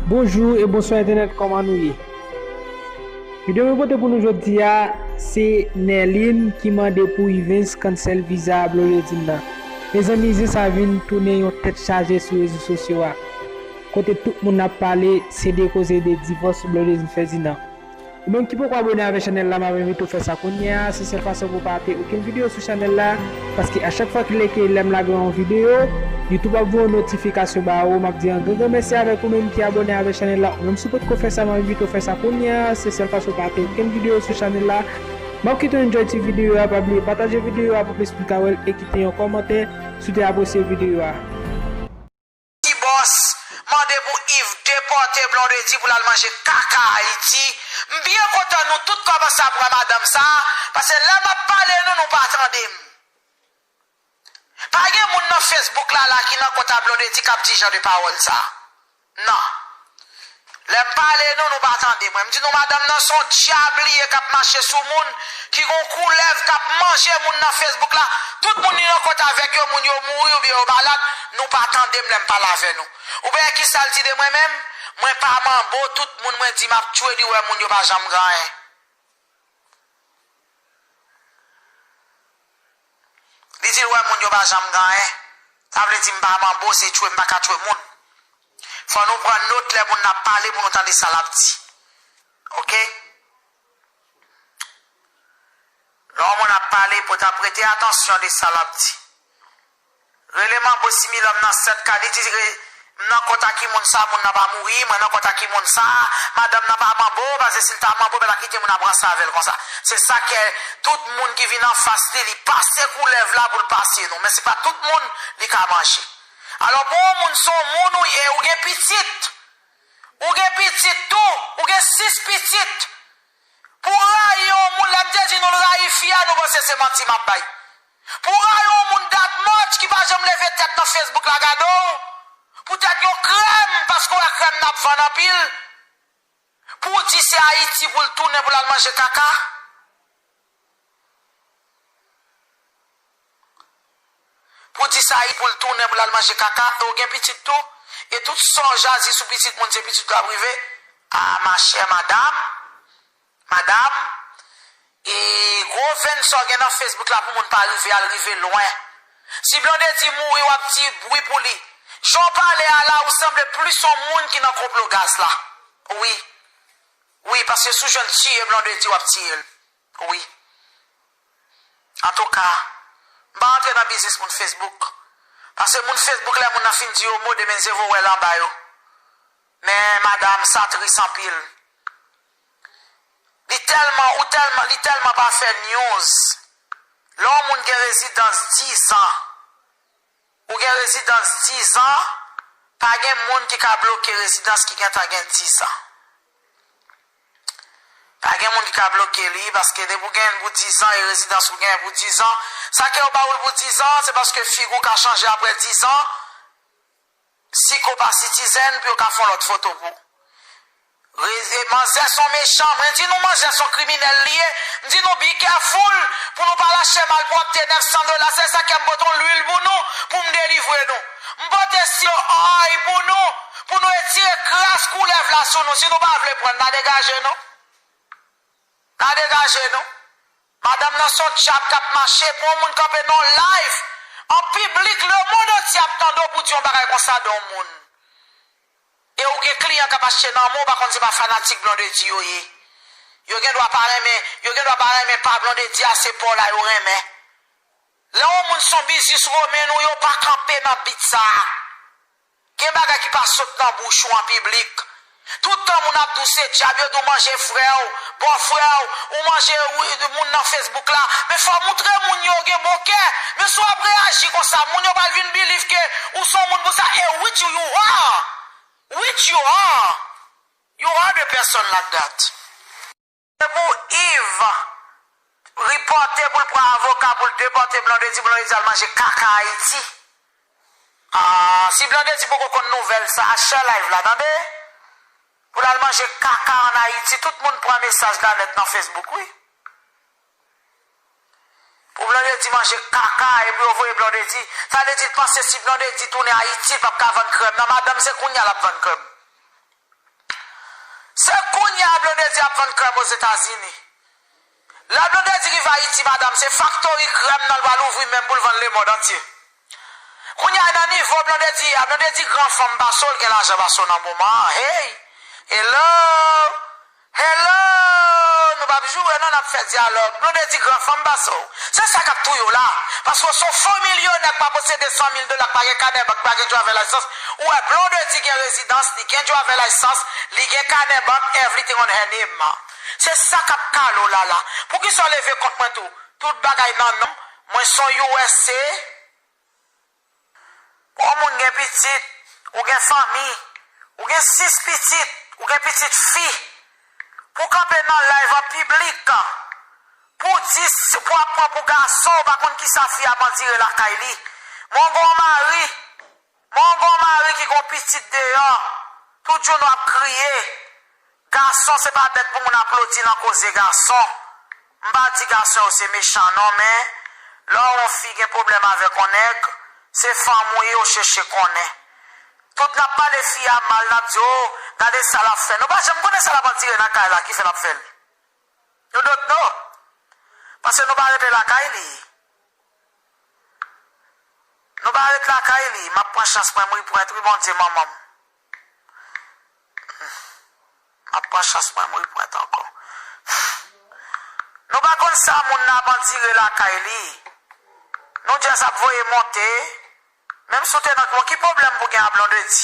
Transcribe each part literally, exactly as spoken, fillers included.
Bonjou e bonswa entènèt, kòman nou ye? Videyo mwen pote pou nou jodi a, se Nerline ki mande pou Yvens cancel viza Blondedy nan. Mezanmi, zen sa vin tounen yon tèt chaje sou rezo sosyo a, kote tout moun ap pale se de koze de divòs Blondedy Ferdinand. Ou menm ki poko abone avèk chanèl la, m ap envite w fè sa kounye a. Se sèl fason pou w pa rate okenn videyo sou chanèl la. Paske a chak fwa ki lè ke lè m lage yon videyo, YouTube ap voye yon notifikasyon ba ou. M ap di yon gran, gran mèsi avèk ou menm ki abone avèk chanèl la. Ou menm si w potko fè sa, m ap envite w fè sa kounye a. Se sèl fason pou w pa rate okenn videyo sou chanèl la. M ap kite w enjoy ti videyo a. Pa bliye pataje videyo a pou plis moun ka wè l e kite yon kòmantè si w te apresye videyo a. Ti bòs mande pou Yves depòte Blondedy pou l al manje kaka Ayiti. M byen kontan nou tout kòmanse ap pran madanm sa a, paske lè m ap pale nou, nou pa tande m. Pa gen moun nan Facebook la, la ki nan kont a Blondedy k ap di jan de pawòl sa a. Non. Lè m pale nou, nou pa tande mwen. M di nou, madanm nan se yon dyab li ye k ap mache sou moun, ki gon koulèv k ap manje moun nan Facebook la. Tout moun li nan kont avèk yo, moun yo mouri oubyen yo malad, nou pa tande m lè m pale avè nou. Ou pa wè kisa l di de mwen menm? Mwen pa manbo, tout moun mwen di m ap tchwe, li wè moun yo pa janm gen anyen. Li di l wè moun yo pa janm gen anyen. Sa vle di m pa manbo, se tchwe m pa ka tchwe moun. Fò nou pran nòt lè moun nan ap pale pou nou tande sa l ap di. Oke? Lè yon moun ap pale, pou ta prete atansyon de sa l ap di. Rele manbo si milòm nan sèt ka, li di re, m nan kont a ki moun sa, moun nan pa mouri, mwen nan kont a ki moun sa, madanm nan pa manbo, paske si l ta manbo, pa ta kite moun ap ranse avè l konsa. Se sa k fè tout moun ki vin anfas li, li pase koulèv la pou l pase nou. Men se pa tout moun li ka manje. Alò, pou yon moun se yon moun ou ye, ou gen pitit. Ou gen pitit tou, ou gen sis pitit. Pou w rayi yon moun, lè m te di nou l rayi fi a, nou panse se manti m ap bay. Pou w rayi yon moun that much ki pa janm leve tèt nan Facebook la gade w, poutèt yon krèm, paske w wè krèm n ap vann anpil, pou w di se Ayiti pou l tounen pou l al manje kaka. Pou di sa, pou l tounen, pou l al manje kaka, e w gen pitit tou, e tout sa w jazi sou pitit moun, se pitit ou ap rive. A, machè, madanm, madanm, e gwo venn sa w gen nan Facebook la pou moun pa rive, al rive lwen. Si Blondedy mouri, w ap di wi pou li. Jan w pale a la, ou sanble plis yon moun ki nan konplo gaz la. Wi. Wi, paske si w jwenn tiye Blondedy, w ap tiye l. Wi. Antouka, m pa antre nan biznis moun Facebook. Paske moun Facebook, lè moun nan fin di yo mo, demen se voye l anba yo. Men, madanm, sa tris anpil. Li tèlman, ou tèlman, li tèlman pa fè news. Lè yon moun gen rezidans diz an, ou gen rezidans diz an, pa gen moun ki ka bloke rezidans ki gentan gen diz an. Pa gen moun ki ka bloke li, paske depi w genyen l pou diz an, e rezidans ou genyen pou diz an, sa ke yo ba ou l pou diz an, se paske figi w ka chanje apre diz an, si ke w pa sitizèn, pou yo ka fè yon lòt foto pou ou. Re-, e manzè se yon mechan. Mwen di nou manzè se yon kriminèl li ye. M di nou be careful pou nou pa al achte malpwòpte nèf san dola. Se sa k fè m pote yon lwil pou nou, pou m delivre nou. M pote sitlo oil pou nou, pou nou etire kras koulèv la sou nou. Si nou pa vle pran l, n a degaje nou. N a degaje nou. Madanm nan se yon dyab k ap mache pou yon moun kanpe nan yon live an piblik, lemonn antye ap tande w pou di yon bagay konsa de yon moun. E ou gen kliyan k ap achte nan men w, ou pa konn se pa fanatik Blondedy yo ye. Yo gen dwa pa renmen, yo gen dwa pa renmen pa Blondedy a, se pa w la yo renmen. Lè yon moun se yon biznis women nou, yo pa kanpe nan bit sa a. Gen bagay ki pa sot nan bouch ou an piblik. Tout tan moun ap di w se dyab, yo di w manje frè w, bòfrè w, ou manje wi-, moun nan Facebook la. Men fò w moutre moun yo gen bon kè. Men si w ap reyaji konsa, moun yo pral vin believe ke ou se yon moun pou sa. E which you are. Which you are. You are the person like that. Se pou Yves ripòte pou l pran avoka pou l depòte Blondedy, Blondedy al manje kaka Ayiti. Ah, si Blondedy poko konn nouvèl sa a, share live la, tande? Pou l al manje kaka ann Ayiti, tout moun pran mesaj la nèt nan Facebook, wi. Pou Blondedy manje kaka, epi yo voye Blondedy. Sa vle di l panse si Blondedy tounen Ayiti, l p ap ka vann krèm nan. Madanm, se kounye a l ap vann krèm. Se kounye a Blondedy ap vann krèm Ozetazini. Lè Blondedy rive Ayiti, madanm, se faktori krèm nan l pral ouvri menm pou l vann lemonn antye. Kounye a, nan nivo Blondedy ye a, Blondedy gran fanm pase w, l gen lajan pase w nan moman an. Hey! Hello! Hello! Nou p ap joure non, n ap fè dyalòg. Blondedy gran fanm pase w. Se sa k ap touye w la. Paske w se yon fo milyonè k pa posede san mil dola, k pa gen kanè bank, k pa gen driver license. Ou wè, Blondedy gen rezidans, li gen driver license, li gen kanè bank, everything on her name. Se sa k ap kale w la la. Poukisa w leve kont mwen tou? Tout bagay nan non. Mwen se yon U S A. Yon moun gen pitit, ou gen fanmi, ou gen sis pitit, ou gen pitit fi, pou w kanpe nan live an piblik, pou w di, pou w ap pran pou gason, ou pa konn kisa fi a ap andire lakay li. Mwen gen yon mari, mwen gen yon mari ki gen yon pitit deyò, tout jounen w ap kriye. Gason se pa bèt pou moun aplodi nan koze gason. M pa di gason yo se mechan non, men lè yon fi gen pwoblèm avèk yon nèg, se fanm ou ye, ou chèche konnen. Tout n ap pale fi a mal, n ap di, "O, gade sa l ap fè." Nou pa janm konnen sa l ap andire nan kay la ki fè l ap fè l. You don't know. Paske nou pa rete lakay li. Nou pa ret lakay li, m ap pran chans mwen, m reprent wi Bondye manman m. M ap pran chans mwen, m reprent ankò. Nou pa konn sa moun nan ap andire lakay li. Nou just ap voye monte. Menm si w te nan, bon, ki pwoblèm pou gen a Blondedy?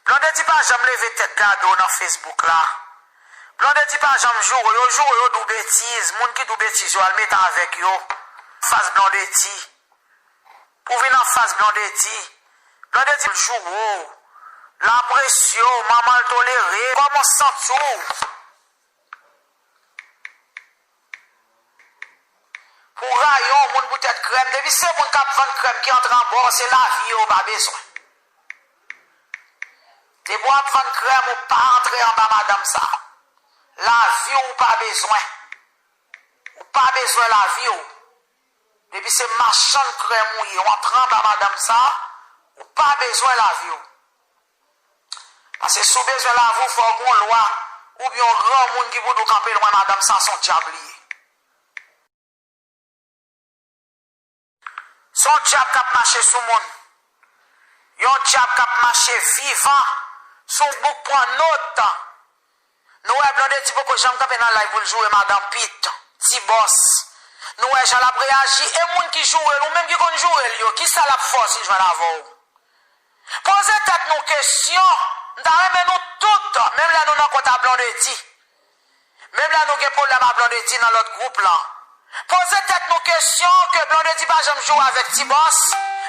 Blondedy pa janm leve tèt gade w nan Facebook la. Blondedy pa janm joure, yo joure, yo di w betiz, moun ki di w betiz yo al mete avèk yo. Fas Blondedy. Pou vin anfas Blondedy. Blondedy l joure w, l apresye w, manman l tolere, kòman w santi w? Pou rayi yon moun poutèt krèm, depi se moun k ap vann krèm ki antre anba w, se lavi w pa bezwen. Depi w ap vann krèm, ou pa antre anba madanm sa. Lavi w ou pa bezwen. Ou pa bezwen lavi w. Depi se machann krèm ou ye, w antre anba madanm sa, ou pa bezwen lavi w. Paske si w bezwen lavi w, fò w gen yon lwa oubyen yon granmoun ki pou di w kanpe lwen madanm sa, se yon dyab li ye. Se yon dyab k ap mache sou moun. Yon dyab k ap mache vivan sou bouk pran nòt. Nou wè Blondedy poko janm kanpe nan live pou l joure madan Pit, Ti Bòs. Nou wè jan l ap reyaji, e moun ki joure l, ou menm ki konn joure l yo, kisa l ap fè w si l jwenn avè w? Poze tèt nou kesyon, m ta renmen nou tout, menm lè nou nan kont a Blondedy, menm lè nou gen pwoblèm a Blondedy nan lòt gwoup lan, poze tèt nou kesyon ke Blondedy pa janm joure avèk Ti Bòs,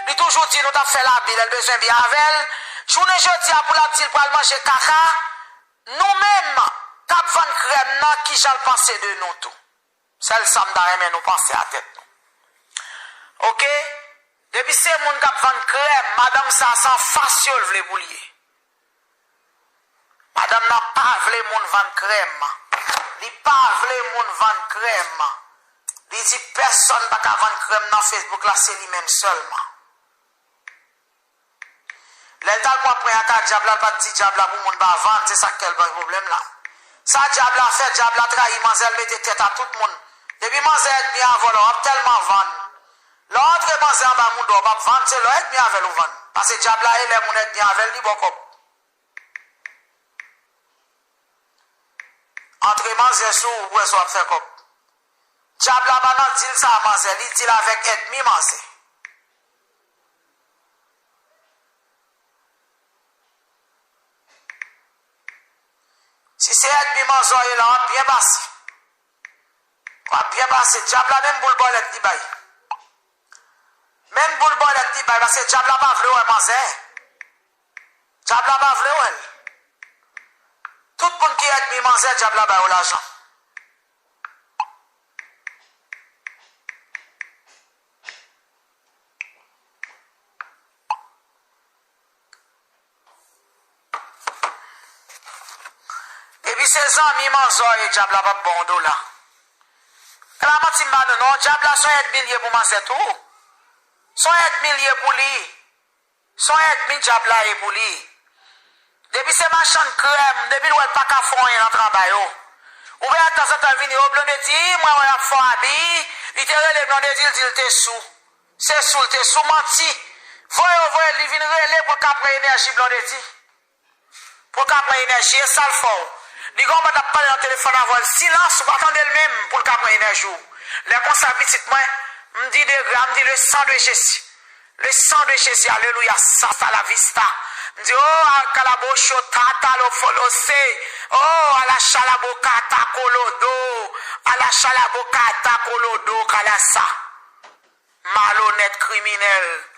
li toujou di nou t ap fè labil, l bezwen byen avè l, jounen jodi a pou l ap di l pral manje kaka, nou menm k ap vann krèm nan, kijan l panse de nou tou? Sèl sa m ta renmen nou panse a tèt nou. Oke? Depi se moun k ap vann krèm, madanm sa se anfas yo l vle pou l ye. Madanm nan pa vle moun vann krèm. Li pa vle moun vann krèm. Li di pèsonn pa ka vann krèm nan Facebook la, se li menm sèlman. Lè l t al pran pwen ak a dyab la, l pa t di dyab la pou moun pa vann, se sa k kè l bay pwoblèm la. Sa dyab la fè, dyab la trayi manzè, l mete tèt a tout moun. Depi manzè ènmi avè w la, w ap tèlman vann. Lè w antre manzè anba mouda w, w p ap vann, se lè w ènmi avè l ou vann. Paske dyab la e lè moun ènmi avè l, li ba w kòb. Antre manzè sou ou, ou wè si w ap fè kòb. Dyab la pa nan deal sa a manzè, li deal avèk ènmi manzè. Si se ènmi manzè w ye la, w ap byen pase. W ap byen pase. Dyab la menm boul bòlèt li bay. Menm boul bòlèt li bay, paske dyab la pa vle wè manzè. Dyab la pa vle wè l. Tout moun ki ènmi manzè, dyab la ba yo lajan. Depi se zanmi manzè w ye, dyab la p ap ba w yon dola. E pa manti m ba nou non, dyab la se yon ènmi l ye pou manzè tou. Se yon ènmi l ye pou li. Se yon ènmi dyab la ye pou li. Depi se machann krèm, depi l wè l pa ka fè anyen nan travay, o. Ou wè tanzantan l vini, o, Blondedy, mwen wè l ap fè abi, li te rele Blondedy, l di l te sou. Se sou l te sou, manti. Voye yo voye l, li vin rele pou l ka pran enèji Blondedy. Pou l ka pran enèji, e sa l fè w. Li gen yon moun ap pale nan telefòn avè l, silans, ou pa tande l menm, pou l ka pran enèji w. Lè konsa, pitit mwen, m di degra, m di le sang de Jésus. Le sang de Jésus, alelouya, hasta la vista. M di, oh, kalabosho, tata lo folose. Oh, ala chalabokata kolodo. Ala chalabokata kolodo, kalasa. Malonèt kriminèl.